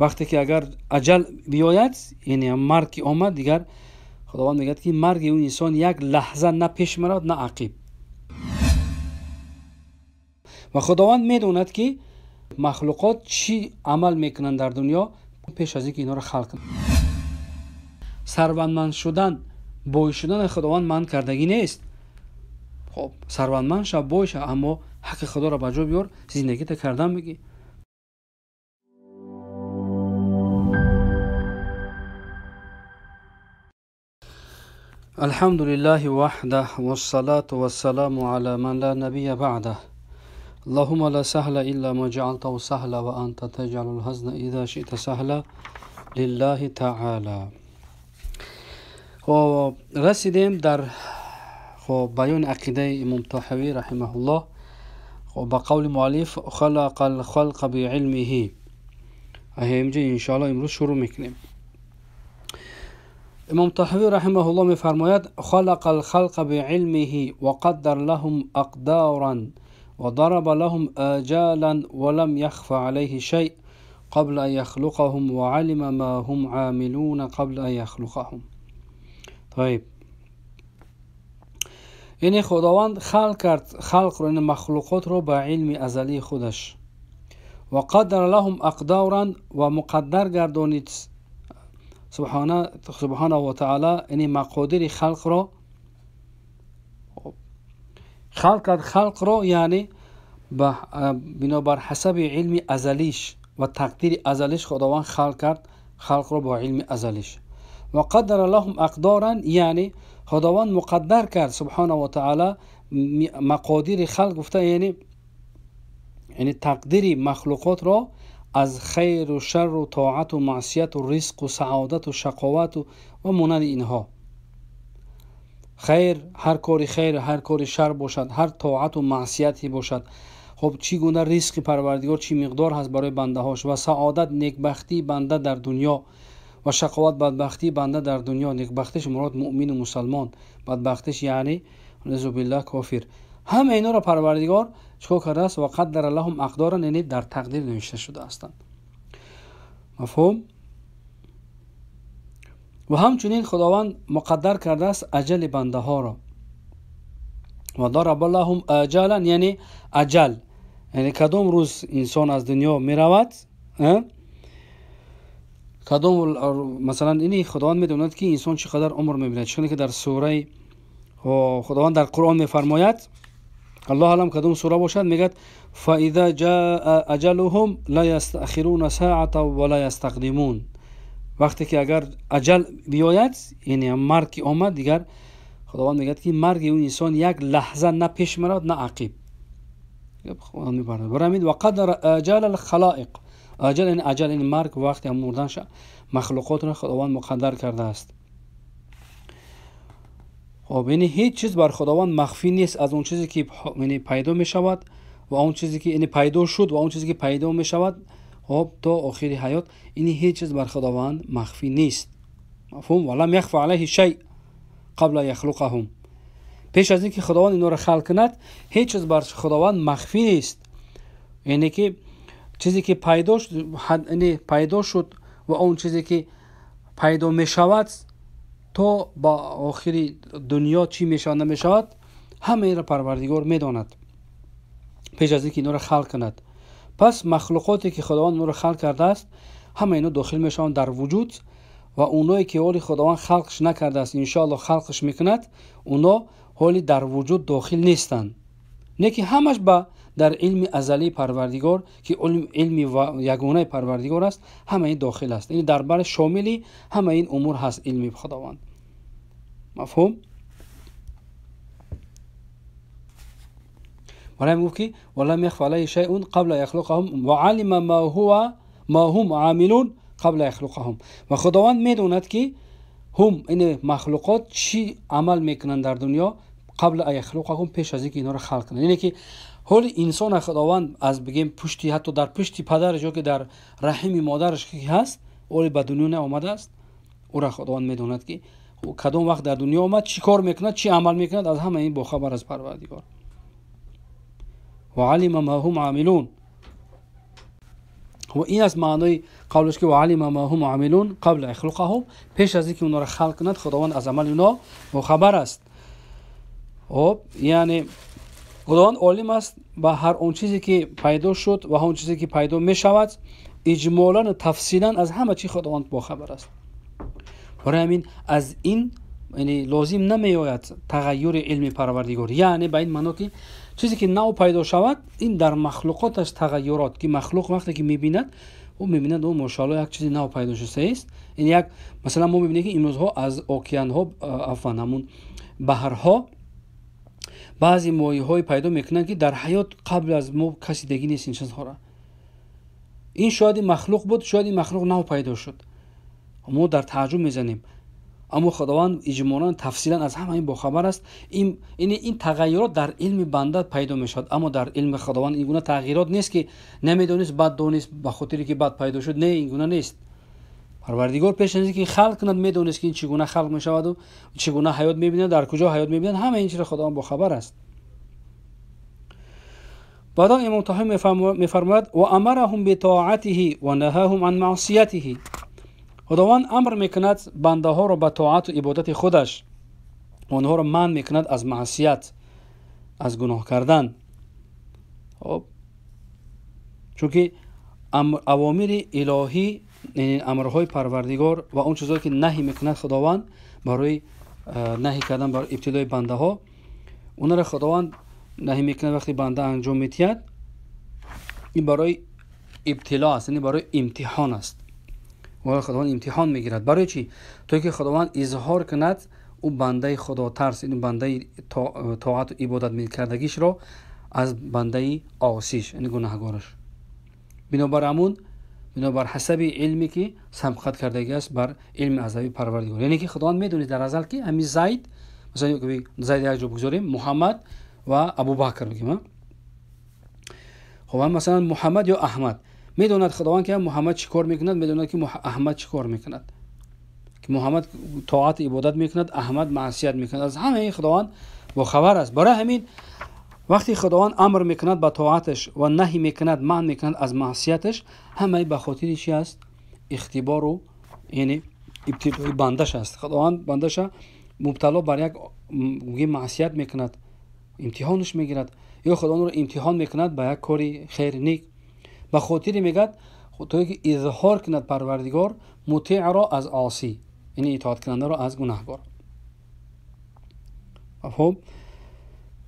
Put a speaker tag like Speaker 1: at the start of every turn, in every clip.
Speaker 1: Вақте ки агар аҷал биёяд, яъне марг ки омад, дигар худованд мегӯяд ки марги он инсон як лаҳза на пеш меравад, на ақиб. Ва худованд медонад ки махлуқот чӣ амал мекунанд дар дунё пеш аз ин ки инҳоро халқ кунад. Сарватманд шудан, бой шудан худованд манъ кардагӣ нест. Хоб, сарватманд шав, бой шав, аммо ҳаққи худоро ба ҷо биёр, зиндагита кардан бигӣ. الحمد لله وحده والصلاة والسلام على من لا نبي بعده. اللهم لا سهل إلا ما جعلته سهلا وأنت تجعل الحزن إذا شئت سهلا لله تعالى. خب رسیدیم در خب بیان عقیده امام طحاوی رحمه الله. خب با قول مؤلف خلق الخلق بعلمه. اینجا انشاءالله امروز شروع میکنیم. امام طحاوی رحمه الله میفرماید خلق الخلق بعلمه وقدر لهم اقدارا وضرب لهم آجالا ولم يخف عليه شيء قبل أن يخلقهم وعلم ما هم عاملون قبل أن يخلقهم. طيب، یعنی خداوند خلق کرد خلق رو، یعنی مخلوقات رو با علم ازلی خودش، و قدر لهم اقدارا و مقدر گردانید سبحانه و تعالی، یعنی مقادیر خلق رو خلق کرد خلق رو، یعنی بنابر حسب علم ازلیش و تقدیر ازلیش خداوند خلق کرد خلق رو با علم ازلیش. و قدر لهم اقدارا، یعنی خداوند مقدر کرد سبحانه و تعالی مقادیر خلق، گفته یعنی تقدیر مخلوقات را از خیر و شر و طاعت و معصیت و رزق و سعادت و شقاوت و مانند اینها. خیر، هر کاری خیر، هر کاری شر باشد، هر طاعت و معصیتی باشد، خب چی گونه رزق پروردگار چی مقدار هست برای بنده هاش، و سعادت نیکبختی بنده در دنیا و شقاوت بدبختی بنده در دنیا. نیکبختیش مراد مؤمن و مسلمان، بدبختیش یعنی نعوذ بالله کافر. همه اینا را پروردگار چیکار کرده است؟ و قدر لهم اقدارا، یعنی در تقدیر نوشته شده هستند. مفهوم؟ و همچنین خداوند مقدر کرده است اجل بنده ها را. و ضرب لهم اجلا، یعنی اجل، یعنی کدام روز انسان از دنیا می رود، کدام مثلا اینی خداوند میدوند که انسان چقدر عمر میبیند، چون که در سوره خداوند در قرآن میفرماید، الله اعلم کدام سوره باشد، میگد فاذا جاء اجلهم لا یستأخرون ساعة ولا یستقدمون. وقتی که اگر اجل بیاید، یعنی مرگ که آمد، دیگر خداوند میگد که مرگ اون انسان یک لحظه نه پیش میرود نه عقب. خداوند میبرد برای و قدر اجل الخلائق. اجل این اجل این مرگ وقتی هم مردن مخلوقات را خداوند مقدر کرده است. خب یعنی هیچ چیز بر خداوند مخفی نیست از اون چیزی که یعنی پیدا می شود و اون چیزی که یعنی پیدا شد و اون چیزی که پیدا می شود، خب تا آخر حیات، یعنی هیچ چیز بر خداوند مخفی نیست. مفهوم؟ ولم یخف علیه شیء قبل یخلقهم. پیش از اینکه خداوند اینا را خلق کند هیچ چیز بر خداوند مخفی نیست. یعنی که چیزی که پیدا شد، یعنی پیدا شد و اون چیزی که پیدا می شود تا با آخر دنیا چی می شود نمی شود، همه این را پروردگار می داند پیش از اینکه اینا را خلق کند. پس مخلوقاتی که خداوند اونا را خلق کرده است، همه اینا داخل می شوند در وجود، و اونایی که حالی خداوند خلقش نکرده است انشاءالله خلقش میکند، اونا حالی در وجود داخل نیستند. نه که همش با در علم ازلی پروردگار که علم یگانه پروردگار است، همه این داخل است. یعنی در بر شاملی همه این امور هست علم خداوند. مفهوم؟ برای گفت که ولم یخف علیه شیء قبل یخلقهم وعلم ما هو ما هم عاملون قبل یخلقهم. و خداوند میدوند که هم این مخلوقات چی عمل میکنند در دنیا قبل یخلقهم، پیش از اینکه اینا را خلق کنند. یعنی که حال انسان خداوند از بگیم پشتی، حتی در پشتی پدرش یا که در رحم مادرش که هست، اولی به دنیا نیامده است، او را خداوند میدوند که کدام وقت در دنیا آمد، چی کار میکند، چی عمل میکند، از همه این باخبر از پروردگار. و علم ما هم عاملون. ва ин аст маънои қавлаш ки وعلم ما هم عاملون قبل يخلقهم, пеш аз инки онҳоро халқ кунад, Худованд аз амали онҳо бохабар аст. Хоб, яъне Худованд олим аст ба ҳар он чизе ки пайдо шуд ва он чизе ки пайдо мешавад, иҷмолан ва тафсилан аз ҳама чи Худованд бохабар аст. Барои ҳамин аз ин яъне лозим намеояд тағайюри илми Парвардигор, яъне ба ин маъно ки чизе ки нав пайдо шавад, ин дар махлуқоташ тағайюрот, ки махлуқ вақте ки мебинад, ӯ мебинад, о, мошаалло, як чизи нав пайдо шудааст. Ин як масалан мо мебинем, ки имрӯзҳо аз океанҳо, афван, ҳамун баҳрҳо баъзе моҳиҳое пайдо мекунанд, ки дар ҳаёт қабл аз мо каси дигӣ нест ин чизҳоро. Ин шояд ин махлуқ буд, шояд ин махлуқ нав пайдо шуд, мо дар тааҷҷуб мезанем. Аммо Худованд иҷмолан, тафсилан аз ҳама ин бохабар аст. Ин тағайюрот дар илми банда пайдо мешавад, аммо дар илми Худованд ин гуна тағйирот нест, ки намедонист, баъд донист, ба хотире ки баъд пайдо шуд. Не, ин гуна нест. Парвардигор пеш аз ин ки халқ кунад, медонист, ки ин чӣ гуна халқ мешаваду чӣ гуна ҳаёт мебинад, дар куҷо ҳаёт мебинад. Ҳама ин чизро Худованд бохабар аст. Баъдан Имом Таҳавӣ мефармояд: وأمرهم بطاعته ونهاهم عن معصيته. Худованд амр мекунад бандаҳоро ба тоату ибодати худаш, онҳоро манъ мекунад аз маъсият, аз гуноҳ кардан. Хоб, чунки авомири илоҳӣ, амрҳои Парвардигор ва он чизҳое ки наҳӣ мекунад Худованд, барои наҳӣ кардан, барои ибтилои бандаҳо онро Худованд наҳӣ мекунад. Вақте банда анҷом медиҳад, ин барои ибтило аст, яъне барои имтиҳон аст. Худованд имтиҳон мегирад. Барои чӣ? То ки Худованд изҳор кунад ӯ бандаи худотарс, ин бандаи тоату ибодат мекардагишро аз бандаи осиш, яъне гунаҳгораш. Бинобар ҳамун, бинобар ҳасаби илме ки сабқат кардагӣ аст бар илми азалии Парвардигор, яъне ки Худованд медонист дар азал, ки ҳамин Зайд, масалан, Зайд як ҷо бигзорем, Муҳаммад ва Абубакр бигем. Хоб, масалан, Муҳаммад ё Аҳмад, медонад Худованд, ки Муҳаммад чӣ кор мекунад, медонад, ки Аҳмад чӣ кор мекунад, ки Муҳаммад тоат ибодат мекунад, Аҳмад маъсият мекунад. Аз ҳамаи Худованд бохабар аст. Барои ҳамин вақте Худованд амр мекунад ба тоаташ ва наҳӣ мекунад, манъ мекунад аз маъсияташ, ҳамаи ба хотири чи аст? Ихтибору, яъне ибтилои бандаш аст. Худованд бандаша мубтало бар як маъсият мекунад, имтиҳонаш мегирад, ё Худованд ӯро имтиҳон мекунад ба як кори хейр, нек, ба хотире мегӯяд, то ки изҳор кунад Парвардигор мутеъро аз осӣ, яъне итоаткунандаро аз гунаҳгор. Мафҳум?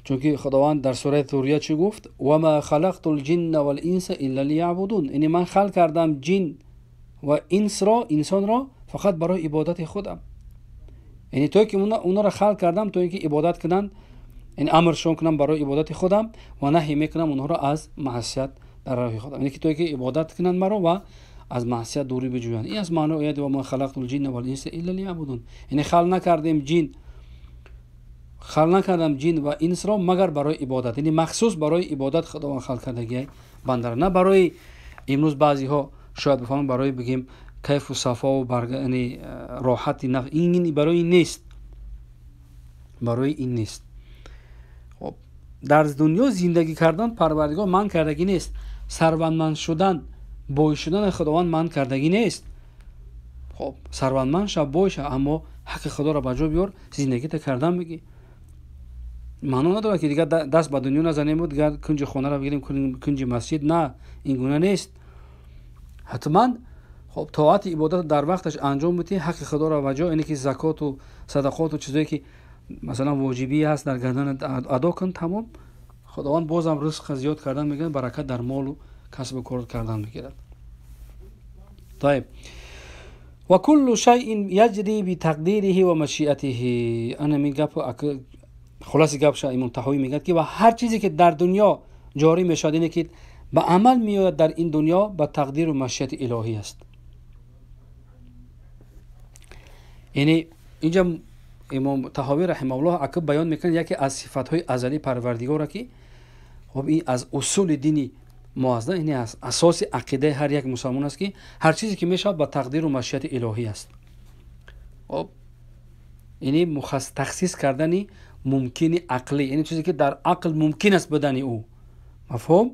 Speaker 1: Чунки Худованд дар сураи Зурия чӣ гуфт? وما خلقت الجن والإنس إلا ليعبدون. Яъне ман халқ кардам ҷин ва инсро, инсонро фақат барои ибодати худам. Яъне то ки онро халқ кардам, то ин ки ибодат кунанд, яъне амршон кунам барои ибодати худам ва наҳӣ мекунам онҳоро аз маъсият дар роҳи худам, яъне ки то ки ибодат кунанд маро ва аз маъсият дурӣ биҷӯянд. Ин аст маънои ояти وما خلقت الجن والإنس إلا ليعبدون. Яъне халқ накардем ҷин, халқ накардам ҷин ва инсро, магар барои ибодат. Яъне махсус барои ибодат Худованд халқ кардагиай бандаро, на барои имрӯз баъзеҳо шояд бифаҳманд, барои бигем кайфу сафову, яъне роҳати нафс. Ин барои ин нест, барои ин нест. Хоб, дар дунё зиндагӣ кардан Парвардигор манъ кардагӣ нест. Сарватманд шудан, бой шудан Худованд манъ кардагӣ нест. Хоб, сарватманд шав, бой шав, аммо ҳаққи Худоро ба ҷо биёр, зиндагита кардан бигӣ. Маъно надорад, ки дигар даст ба дунё назанему дигар кунҷи хонаро бигирем, кунҷи масҷид. На, ин гуна нест. Ҳатман, хоб, тоати ибодат дар вақташ анҷом бидиҳӣ, ҳаққи Худоро ба ҷо, яъне ки закоту садақоту чизое ки масалан воҷибӣ ҳаст дар гардан, адо кун, тамом. Худованд бозам ризқа зиёд кардан мегирад, баракат дар молу касбу кор кардан мегирад. طيب، وكل شيء يجري بتقديره ومشيئته. ана мин гап, хулоси гапша Имом Таҳавӣ мегӯяд, ки ва ҳар чизе ки дар дунё ҷорӣ мешавад, ине ки ба амал меояд дар ин дунё, ба тақдиру машиати илоҳӣ аст. Яъне инҷа Имом Таҳавӣ раҳимауллоҳ акиб баён мекунад яке аз сифатҳои азалии Парвардигора, ки хоб, ин аз усули дини мо аст, ин аз асоси ақидаи ҳар як мусалмон аст, ки ҳар чизе ки мешавад, ба тақдиру машиати илоҳӣ аст. Хоб, яъне тахсис кардани мумкини ақлӣ, яъне чизе ки дар ақл мумкин аст будани ӯ. Мафҳум?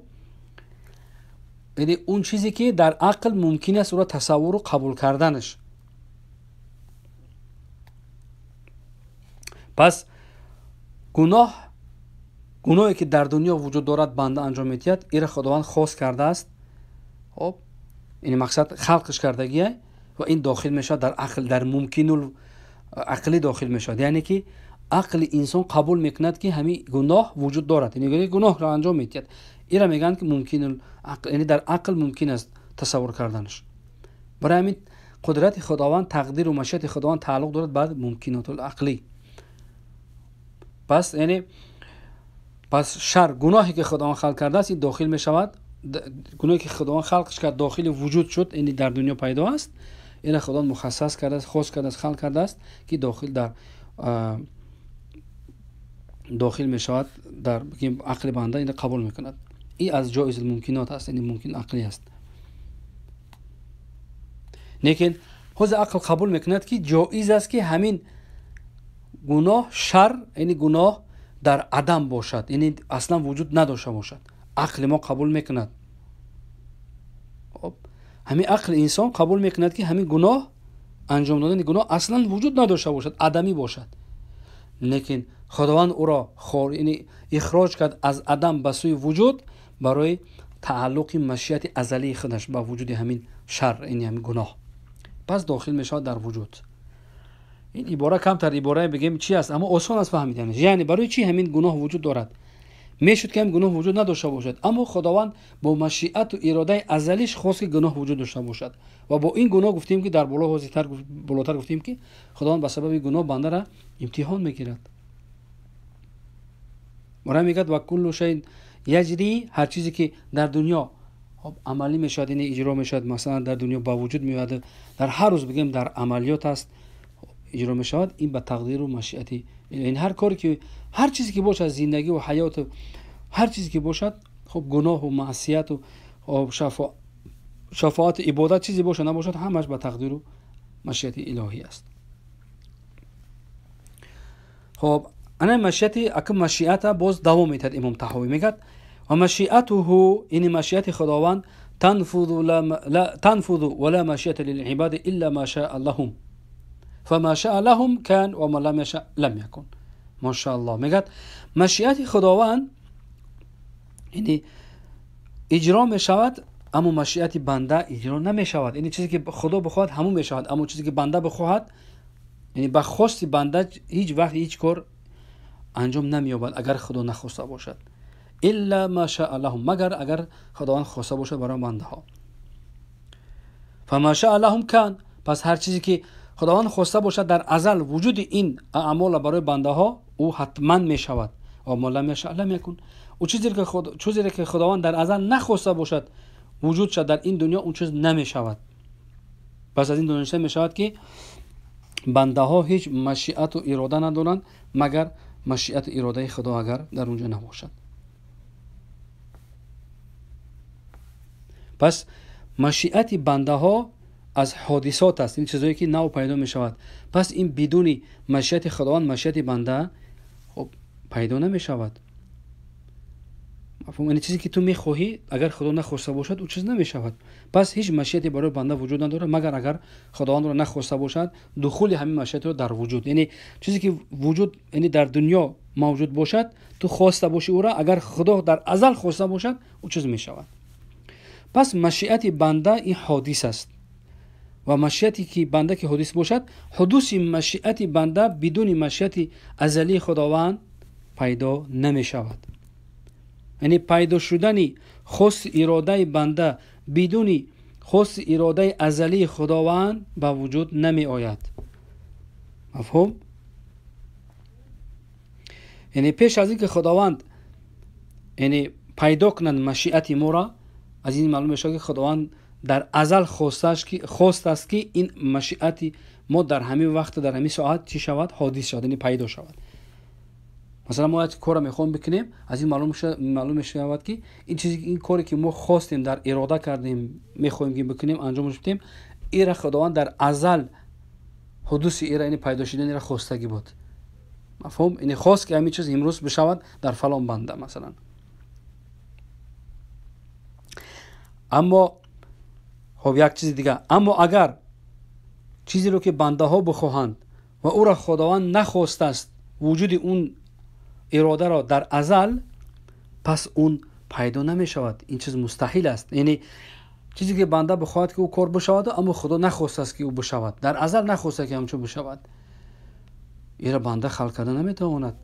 Speaker 1: яъне он чизе ки дар ақл мумкин аст ӯро тасаввуру қабул карданаш. Пас гуноҳе ки дар дунё вуҷуд дорад банда анҷом медиҳад, инро Худованд хос кардааст. Хоб, ин мақсад халқш кардагия ва ин дохил мешавад дар ақл, дар мумкинул ақлӣ дохил мешавад. Яъне ки ақли инсон қабул мекунад ки ҳамин гуноҳ вуҷуд дорад, яъне гуноҳро анҷом медиҳад. Инро мегӯянд ки мумкинул ақл, яъне дар ақл мумкин аст тасаввур карданаш. Барои ҳамин қудрати Худованд, тақдиру машиати Худованд тааллуқ дорад ба мумкинотул ақлӣ. Пас яъне пас шар гуноҳе ки Худованд халқ кардааст, ин дохил мешавад. Гуноҳе ки Худованд халқш кард дохили вуҷуд шуд, яъне дар дунё пайдо аст. Инро Худованд мухассас кардааст, хос кардааст, халқ кардааст ки дохил дар дохил мешавад дар ақли банда, инро қабул мекунад. Ин аз ҷоизул мумкинот аст, яъне мумкин ақлӣ аст. Лекин ҳозир ақл қабул мекунад ки ҷоиз аст ки ҳамин гуноҳ шар, яъне гуноҳ дар адам бошад, яъне аслан вуҷуд надошта бошад. Ақли мо қабул мекунад. Ҳамин ақли инсон қабул мекунад ки ҳамин гуноҳ, анҷом додани гуноҳ аслан вуҷуд надошта бошад, адамӣ бошад. Лекин Худованд ӯро яъне ихроҷ кард аз адам ба сӯи вуҷуд барои тааллуқи машиати азалии худаш ба вуҷуди ҳамин шар, яъне ҳамин гуноҳ. Пас дохил мешавад дар вуҷуд. Ин ибора камтар иборае бигем чи аст, аммо осон аст фаҳмиданаш. Яъне барои чӣ ҳамин гуноҳ вуҷуд дорад? Мешуд ки ҳамин гуноҳ вуҷуд надошта бошад, аммо Худованд бо машиату иродаи азалиш хост ки гуноҳ вуҷуд дошта бошад. Ва бо ин гуноҳ гуфтем ки дар боло ҳозиртар болотар гуфтем ки Худованд ба сабаби гуноҳ бандара имтиҳон мегирад. Мора мегӯяд ва куллу шайъин яҷри, ҳар чизе ки дар дунё амалӣ мешавад, яъне иҷро мешавад, масалан дар дунё ба вуҷуд меояд, дар ҳар рӯз бигем дар амалиёт аст, иҷро мешавад, ин ба тақдиру машиати, яъне ҳар коре ки ҳар чизе ки бошад, зиндагӣ ва ҳаёту ҳар чизе ки бошад, хуб гуноҳу маъсияту шафоату ибодат чизе бошад набошад, ҳамаш ба тақдиру машиати илоҳӣ аст. Хоб ана машиати ака машиата боз давом медиҳад Имом Таҳовӣ, мегӯяд ва машиатуҳу, ини машиати Худованд танфузу ва ла машиата лилибади илла ма шаа лаҳум фама шаа лаҳум кан ва ма лам яша лам якун. Машааллоҳ. Мегӯяд машиати Худованд яъне иҷро мешавад, аммо машиати банда иҷро намешавад. Яъне чизе ки Худо бихоҳад ҳамон мешавад, аммо чизе ки банда бихоҳад, яъне ба хости банда ҳеҷ вақт ҳеҷ кор анҷом намеёбад агар Худо нахоста бошад. Илла ма шаа лаҳум, магар агар Худованд хоста бошад барои бандаҳо. Фама шаа лаҳум кан, пас ҳар чизе ки Худованд хоста бошад дар азал вуҷуди ин аъмола барои бандаҳо, ӯ ҳатман мешавад. Ва ма лам яша лам якун, ӯ чизеро ки Худованд дар азал нахоста бошад вуҷуд шад дар ин дунё, он чиз намешавад. Пас аз ин дониста мешавад ки бандаҳо ҳеҷ машиату ирода надоранд, магар машиату иродаи Худо агар дар он ҷо набошад. Пас машиати бандаҳо аз ҳодисот аст, ин чизое ки нав пайдо мешавад. Пас ин бидуни машиати Худованд машиати банда хоб пайдо намешавад. Мафҳум? Яъне чизе ки ту мехоҳӣ, агар Худо нахоста бошад, ӯ чиз намешавад. Пас ҳеҷ машиате барои банда вуҷуд надорад, магар агар Худовандро нахоста бошад духули ҳамин машиатро дар вуҷуд. Яъне чизе ки вуҷуд, яъне дар дунё мавҷуд бошад, ту хоста бошӣ ӯро, агар Худо дар азал хоста бошад, ӯ чиз мешавад. Пас машиати банда ин ҳодис аст ва машиате ки банда ки ҳодис бошад, ҳудуси машиати банда бидуни машиати азалии Худованд пайдо намешавад. Яъне пайдо шудани хоси иродаи банда бидуни хоси иродаи азалии Худованд ба вуҷуд намеояд. Мафҳум? Яъне пеш аз ин ки Худованд яъне пайдо кунад машиати моро, аз ин маълум мешавад ки Худованд дар азал хостааст ки ин машиати мо дар ҳамин вақт, дар ҳамин соат чӣ шавад? Ҳодис шавад, яъне пайдо шавад. Масалан мо як корро мехоҳем бикунем, аз ин маълум мешавад ки ин чизе, ин коре ки мо хостем, дар ирода кардем, мехоҳем ки бикунем, анҷомаш бидем, инро Худованд дар азал ҳудуси инро, яъне пайдо шудани инро хостагӣ буд. Мафҳум? Яъне хост ки ҳамин чиз имрӯз бишавад дар фалон банда масалан. Аммо хуб, як чизи дигар, аммо агар чизеро ки бандаҳо бихоҳанд ва ӯро Худованд нахостааст вуҷуди он иродаро дар азал, пас он пайдо намешавад. Ин чиз мустаҳил аст. Яъне чизе ки банда бихоҳад ки ӯ кор бишавад, аммо Худо нахостааст ки ӯ бишавад, дар азал нахостааст ки ҳамчун бишавад, инро банда халқ карда наметавонад.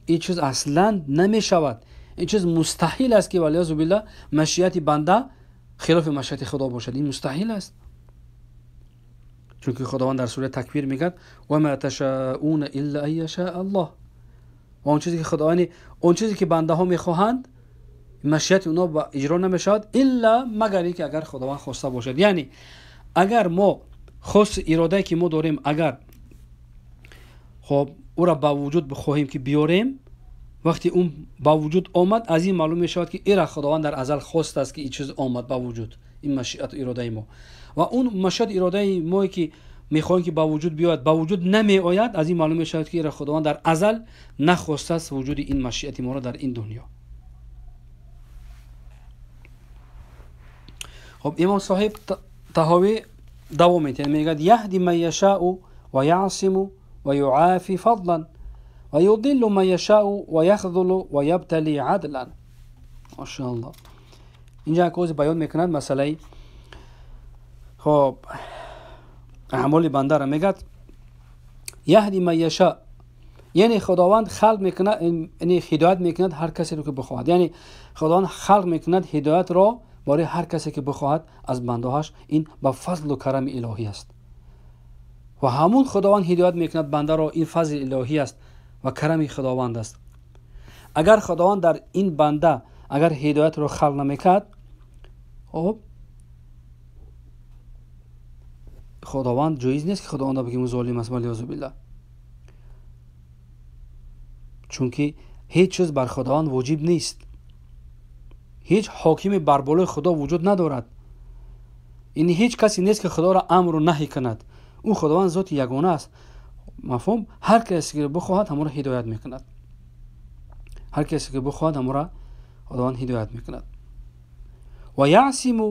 Speaker 1: Ин чиз аслан намешавад. Ин чиз мустаҳил аст ки валиязу биллаҳ машиати банда хилофи машиати Худо бошад. Ин мустаҳил аст, чунки Худованд дар сураи Таквир мегӯяд: ва ма ташаъуна илла ан яшаа Аллоҳ. Ва он чизе ки Худо, он чизе ки бандаҳо мехоҳанд, машиати онҳо ба иҷро намешавад илла магар ин ки агар Худованд хоста бошад. Яъне агар мо хос иродае ки мо дорем, агар хоб ӯро ба вуҷуд бихоҳем ки биёрем, вақте он ба вуҷуд омад, аз ин маълум мешавад ки ира Худованд дар азал хостааст ки ин чиз омад ба вуҷуд, ин машиату иродаи мо. Ва он машиат иродаи мое ки мехоҳем ки ба вуҷуд биёяд, ба вуҷуд намеояд, аз ин маълум мешавад ки ира Худованд дар азал нахостааст вуҷуди ин машиати моро дар ин дунё. Хоб, имом соҳиб Таҳовӣ давом медиҳад, мегӯяд: яҳди ман яшаъу ва яъсиму ва юъафи фадлан ва юдиллу ман яшаъу ва яхзулу ва ябтали адлан. Машааллоҳ. Инҷа як ози баён мекунад масъалаи хоб аъмоли бандаро. Мегӯяд: яҳди ман яшаъ, яъне Худованд халқ мекунад, яъне ҳидоят мекунад ҳар касеро ки бихоҳад. Яъне Худованд халқ мекунад ҳидоятро барои ҳар касе ки бихоҳад аз бандаҳояш. Ин ба фазлу карами илоҳӣ аст ва ҳамун Худованд ҳидоят мекунад бандаро, ин фазли илоҳӣ аст ва карами Худованд аст. Агар Худованд дар ин банда агар ҳидоятро халқ намекард, хоб Худованд ҷоиз нест ки Худованд бигӯем золим аст, валиязу биллаҳ, чунки ҳеҷ чиз бар Худованд воҷиб нест, ҳеҷ ҳокими бар болои Худо вуҷуд надорад. Ин ҳеҷ касе нест ки Худоро амру наҳӣ кунад. Ӯ Худованд зоти ягона аст. Мафҳум? Ҳар касе ки бихоҳад ҳамонро ҳидоят мекунад, ҳар касе ки бихоҳад ҳамонро Худованд ҳидоят мекунад. Ва яъсиму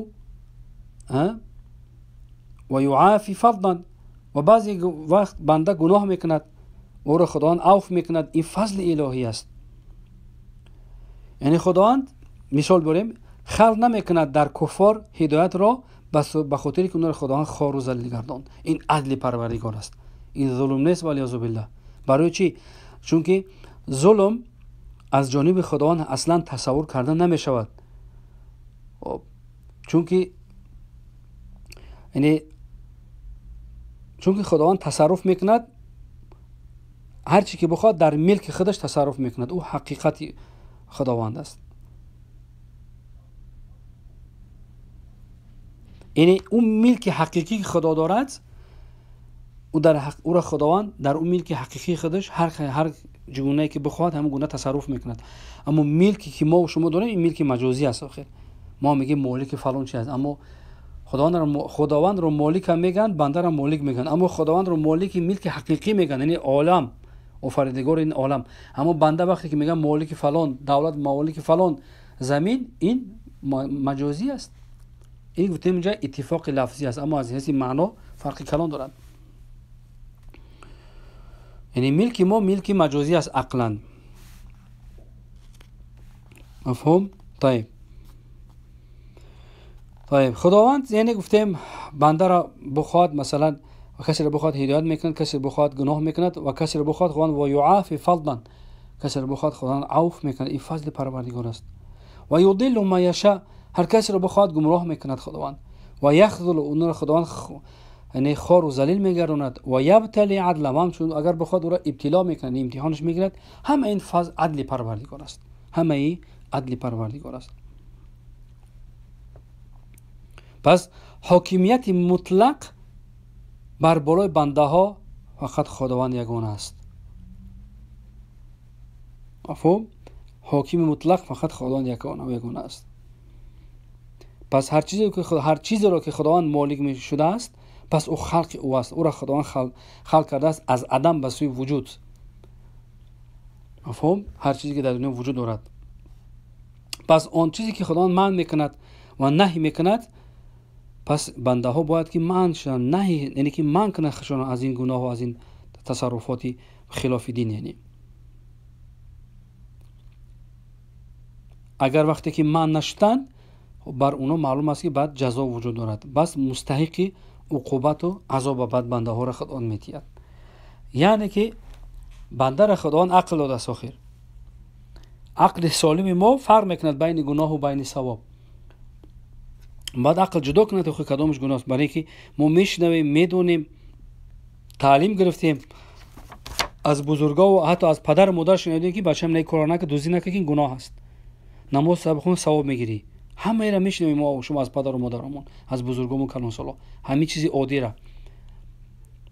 Speaker 1: ва юъафи фадлан. Ва баъзе вақт банда гуноҳ мекунад, ӯро Худованд авф мекунад. Ин фазли илоҳӣ аст. Яъне Худованд, мисол биёрем, халқ намекунад дар куффор ҳидоятро ба хотире ки онро Худованд хору залил гардонд. Ин адли Парвардигор аст, ин зулм нест, валиязу биллаҳ. Барои чӣ? Чунки зулм аз ҷониби Худованд аслан тасаввур карда намешавад. Чунки яъне чунки Худованд тасарруф мекунад, ҳар чӣ ки бихоҳад дар милки худаш тасарруф мекунад. Ӯ ҳақиқати Худованд аст. Яъне ӯ милки ҳақиқӣ ки Худо дорад, ӯро Худованд дар ӯ милки ҳақиқии худаш ҳар гунае ки бихоҳад ҳамон гуна тасарруф мекунад. Аммо милке ки мо шумо дорем, ин милки маҷозӣ аст. Охир мо мегӯем молики фалон чи аст, аммо Худовандро молик ҳам мегӯянд, бандаро молик мегӯянд, аммо Худовандро молики милки ҳақиқӣ мегӯянд, яъне олам, офаридгори ин олам. Аммо банда вақте ки мегӯянд молики фалон давлат, молики фалон замин, ин маҷозӣ аст. Ин гуфтем инҷа иттифоқи лафзӣ аст, аммо аз ҳайси маъно фарқи калон дорад. Яъне милки мо милки маҷозӣ аст ақлан. Мафҳум? Тайиб. Тайиб, Худованд яъне гуфтем бандаро бихоҳад, масалан касеро бихоҳад ҳидоят мекунад, касеро бихоҳад гуноҳ мекунад ва касеро бихоҳад Худованд ва юъафи фадлан, касеро бихоҳад Худованд авф мекунад. Ин фазли Парвардигор аст. Ва юдиллу ман яша, ҳар касеро бихоҳад гумроҳ мекунад Худованд. Ва яхзулу, онро Худованд яъне хору залил мегардонад. Ва ябтали адла, ҳамчун агар бихоҳад ӯро ибтило мекунад, имтиҳонаш мегирад. Ҳама ин фазл адли Парвардигор аст, ҳамаи адли Парвардигор аст. Пас ҳокимияти мутлақ бар болои бандаҳо фақат Худованд ягона аст. Мафҳум? Ҳокими мутлақ фақат Худованд ягона аст. Пас ҳар чизеро ки Худованд молик шудааст, пас ӯ халқи ӯ аст, ӯро Худованд халқ кардааст аз адам ба сӯи вуҷуд. Мафҳум? Ҳар чизе ки дар дунё вуҷуд дорад. Пас он чизе ки Худованд манъ мекунад ва наҳй мекунад, пас бандаҳо бояд ки манъ шаванд, наҳй яъне ки манъ кунанд худшонро аз ин гуноҳу аз ин тасарруфоти хилофи дин. Яъне агар вақте ки манъ нашуданд, бар онҳо маълум аст ки баъд ҷазо вуҷуд дорад, бас мустаҳиқи уқубату азоба баъд бандаҳоро Худованд метиҳад. Яъне ки бандаро Худованд ақл додааст. Охир ақли солими мо фарқ мекунад байни гуноҳу байни савоб. Баъд ақл ҷудо кунад охир кадомаш гуноҳ аст, барои ки мо мешунавем, медонем, таълим гирифтем аз бузургов, ҳатто аз падару модар шунидем ки бачам не корро накун, дуздӣ накун, ки гуноҳ аст, намоз бихун савоб мегирӣ. Ҳамаеро мешунавем мо шумо аз падару модарамон, аз бузургому калонсоло, ҳамин чизи оддира.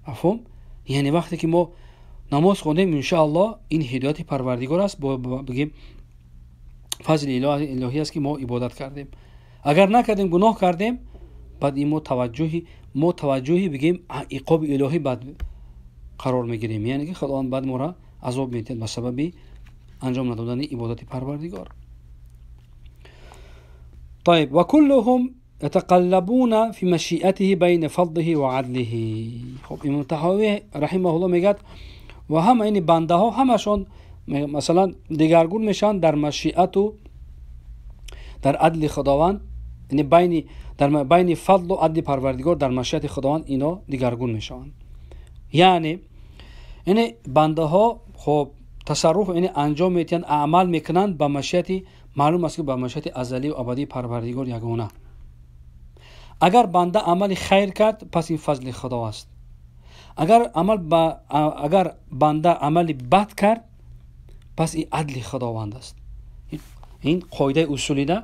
Speaker 1: Мафҳум? Яъне вақте ки мо намоз хондем, иншоаллоҳ ин ҳидояти Парвардигор аст, бигем фазли илоҳӣ аст ки мо ибодат кардем. Агар накардем, гуноҳ кардем, баъд ин мо таваҷҷӯҳи бигем иқоби илоҳӣ баъд қарор мегирем, яъне ки Худованд баъд моро азоб медиҳад ба сабаби анҷом надодани ибодати Парвардигор. طيب وكلهم يتقلبون في مشيئته بين فضله وعدله. خب امام طحاوی رحمه الله میگه و هم این بنده ها همشون مثلا دیگرگون میشن در مشیعت و در عدل خداوند، یعنی بین در بین فضل و عدل پروردگار در مشیت خداوند اینا دیگرگون میشن. یعنی بنده ها خب تصرف یعنی انجام میتن، اعمال میکنن با مشیت، معلوم است که با مشیت ازلی و ابدی پروردگار یگانه. اگر بنده عمل خیر کرد پس این فضل خدا است. اگر بنده عمل بد کرد پس این عدل خداوند است. این قاعده اصولی ده.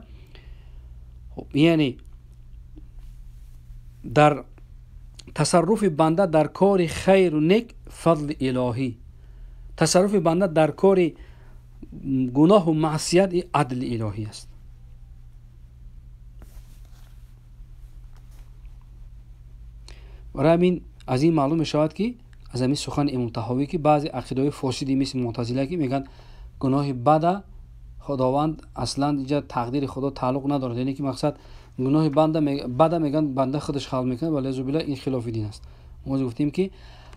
Speaker 1: یعنی در تصرف بنده در کار خیر و نیک فضل الهی، تصرف بنده در کار گناه و معصیت عدل الهی است. برای همین از این معلوم میشود که از همین سخن امام طحاوی که بعضی عقیده‌های فاسدی مثل معتزله که میگن گناه بد خداوند اصلا اینجا تقدیر خدا تعلق ندارد، یعنی که مقصد گناه بد میگن بنده خودش خلق میکنه، ولی اعوذ بالله این خلاف دین است. ما گفتیم که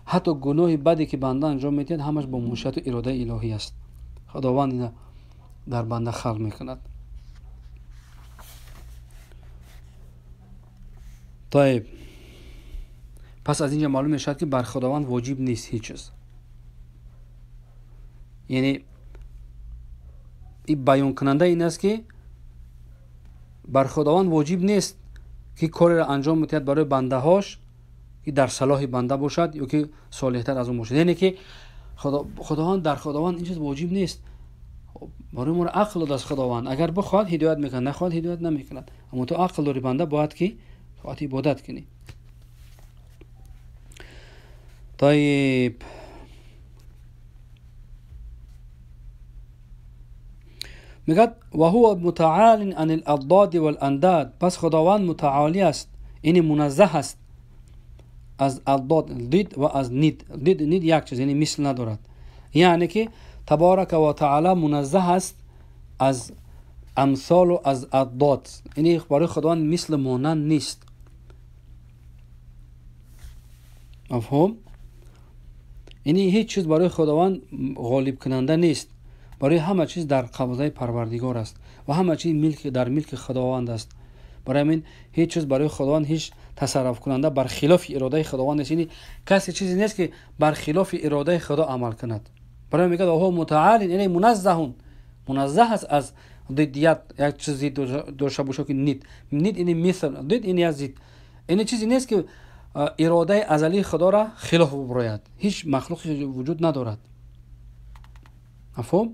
Speaker 1: حتی گناه بدی که بنده انجام میدهد همش با مشیت و اراده الهی است، خداوند اینا در بنده خلق میکند. طيب پس از اینجا معلوم میشود که بر خداوند واجب نیست هیچ چیز. یعنی این بیان کننده این است که بر خداوند واجب نیست که کاری را انجام میدهد برای بنده هاش که در صلاح بنده باشد یا که صالحتر از اون باشد. یعنی که خداوند در خداوند این چیز واجب نیست. برای ما عقل داد از خداوند، اگر بخواد هدایت میکند، نخواد هدایت نمیکند. اما تو عقل داری بنده باید که طاعت عبادت کنی. طيب میگد و هو متعال عن الاضداد والانداد. پس خداوند متعالی است، یعنی منزه است از اضداد، ضد و از ند. ضد ند یک چیز، یعنی مثل ندارد. یعنی که تبارک و تعالی منزه است از امثال و از اضداد، یعنی برای خداوند مثل مانند نیست. مفهوم؟ یعنی هیچ چیز برای خداوند غالب کننده نیست، برای همه چیز در قبضه پروردگار است و همه چیز ملک در ملک خداوند است. برای همین هیچ چیز برای خداوند هیچ تصرف کننده بر خلاف اراده خداوند نیست. یعنی کسی چیزی نیست که بر خلاف اراده خدا عمل کند. برای میگه هو متعال، یعنی منزه، منزه است از ضدیت، یک چیزی داشته باشه که نید نید یعنی مثل ضد، یعنی از ضد، یعنی چیزی نیست که اراده ازلی خدا را خلاف ببراید. هیچ مخلوقی وجود ندارد. مفهوم؟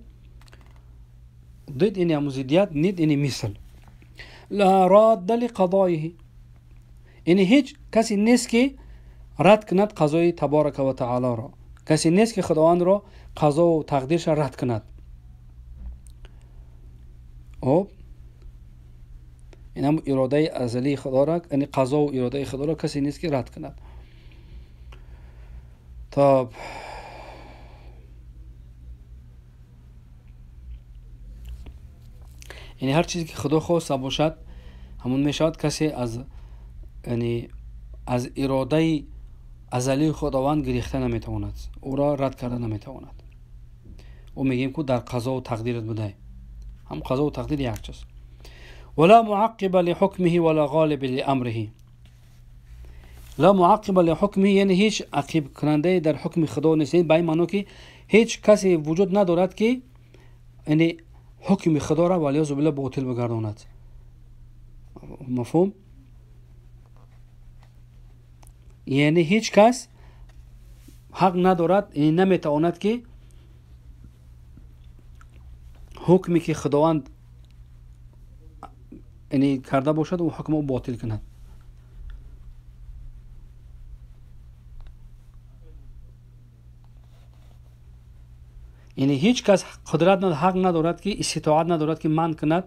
Speaker 1: ضد یعنی ضدیت، نید یعنی مثل. لا راد لقضایه، یعنی هیچ کسی نیست که رد کند قضای تبارک و تعالی را، کسی نیست که خداوند را قضا و تقدیرش را رد کند. خب این هم اراده ازلی خدا را، یعنی قضا و اراده خدا را کسی نیست که رد کند. طب یعنی هر چیزی که خدا خواسته باشد ҳамон мешавад касе аз яъне аз иродаи азалии Худованд гирифта наметавонад, ӯро рад карда наметавонад. Ӯ мегӯем ку дар қазову тақдират будай, ҳам қазову тақдир як чиз. ولا معقب لحكمه ولا غالب لأمره. لا معقب لحكمه یعنی هیچ عقیب کننده در حکم خدا نیست. به این معنی که هیچ کسی وجود ندارد که یعنی حکم خدا را والعیاذ بالله باطل بگرداند. مفهوم؟ یعنی هیچ کس حق ندارد، یعنی نمیتواند که حکمی که خداوند یعنی کرده باشد و حکم او باطل کند. یعنی هیچ کس قدرت ندارد، حق ندارد که استطاعت ندارد که من کند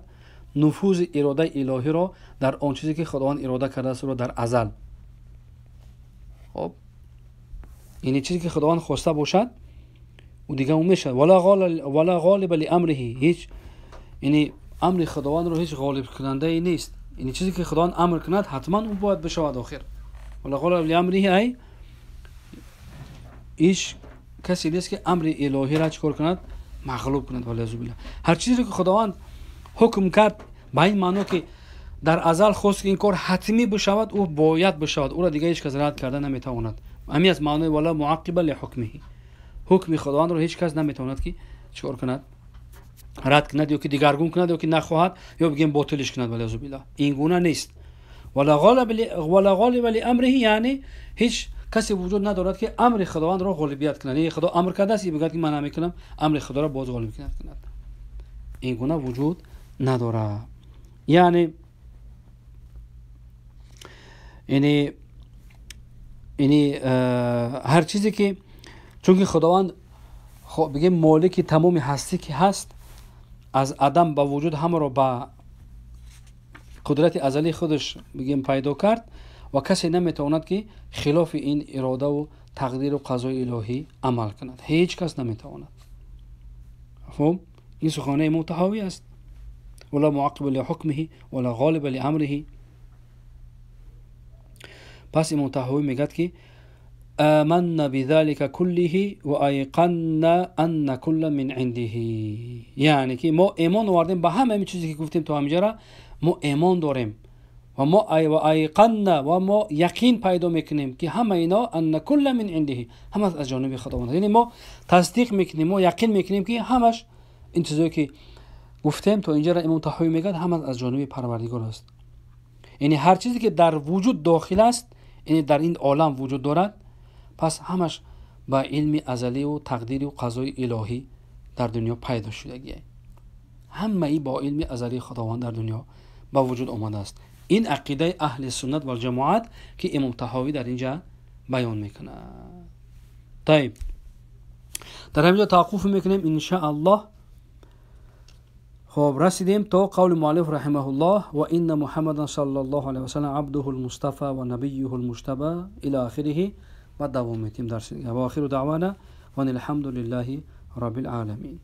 Speaker 1: نفوذ اراده الهی را در آن چیزی که خداوند اراده کرده است را در ازل. خب یعنی چیزی که خداوند خواسته باشد او دیگه اون میشه. ولا غالب لامره، هیچ یعنی امر خداوند رو هیچ غالب کننده ای نیست. یعنی چیزی که خداوند امر کند حتما اون باید بشود آخر. ولا غالب لامره ای هیچ کسی نیست که امر الهی را چکار کند؟ مغلوب کند والعیاذ بالله. هر چیزی که خداوند حکم کرد به این معنی که در ازل خواست که این کار حتمی بشود او باید بشود، او را دیگه هیچ کس رد کرده نمیتواند. همین از معنی ولا معقب لحکمه، حکم خداوند رو هیچ کس نمیتواند که چکار کند؟ رد کند یا که دیگرگون کند یا که نخواهد یا بگیم باطلش کند والعیاذ بالله. این گونه نیست. ولا غالب لامره یعنی هیچ کسی وجود ندارد که امر خداوند را غالبیت کند. یعنی خدا امر کرده است، بگوید که من نمیکنم، امر خدا را باز غالب کند. این گونه وجود ندارد. یعنی هر چیزی که چون که خداوند بگیم مالک تمام هستی که هست، از عدم به وجود همه را به قدرت ازلی خودش بگیم پیدا کرد و کسی نمیتواند که خلاف این اراده و تقدیر و قضای الهی عمل کند. هیچ کس نمیتواند. مفهوم؟ این سخنه امام طحاوی است. ولا معقب لحکمه ولا غالب لامره. پس امام طحاوی میگد که آمنا بذلك كله وأيقنا أن كل من عنده. یعنی که ما ایمان آوردیم به همه این چیزی که گفتیم تا همینجا، ما ایمان داریم و ما وأيقنا و ما یقین پیدا میکنیم که همه اینا ان كل من عنده، همه از جانب خداوند. یعنی ما تصدیق میکنیم، ما یقین میکنیم که همش این چیزایی که گفتیم تا اینجا را امام طحاوی میگه همه از جانب پروردگار است. یعنی هر چیزی که در وجود داخل است، یعنی در این عالم وجود دارد، پس همش با علم ازلی و تقدیر و قضای الهی در دنیا پیدا شدگیه. همه ای با علم ازلی خداوند در دنیا با وجود آمده است. این عقیده اهل سنت و جماعت که امام طحاوی در اینجا بیان میکنه. طیب، در همینجا توقف میکنیم ان شاء الله. خب رسیدیم تا قول مؤلف رحمه الله و ان محمدا صلی الله علیه و سلم عبده المصطفى و نبیه المجتبى الى آخره و دوام میتیم درس. و آخر دعوانا و الحمد لله رب العالمین.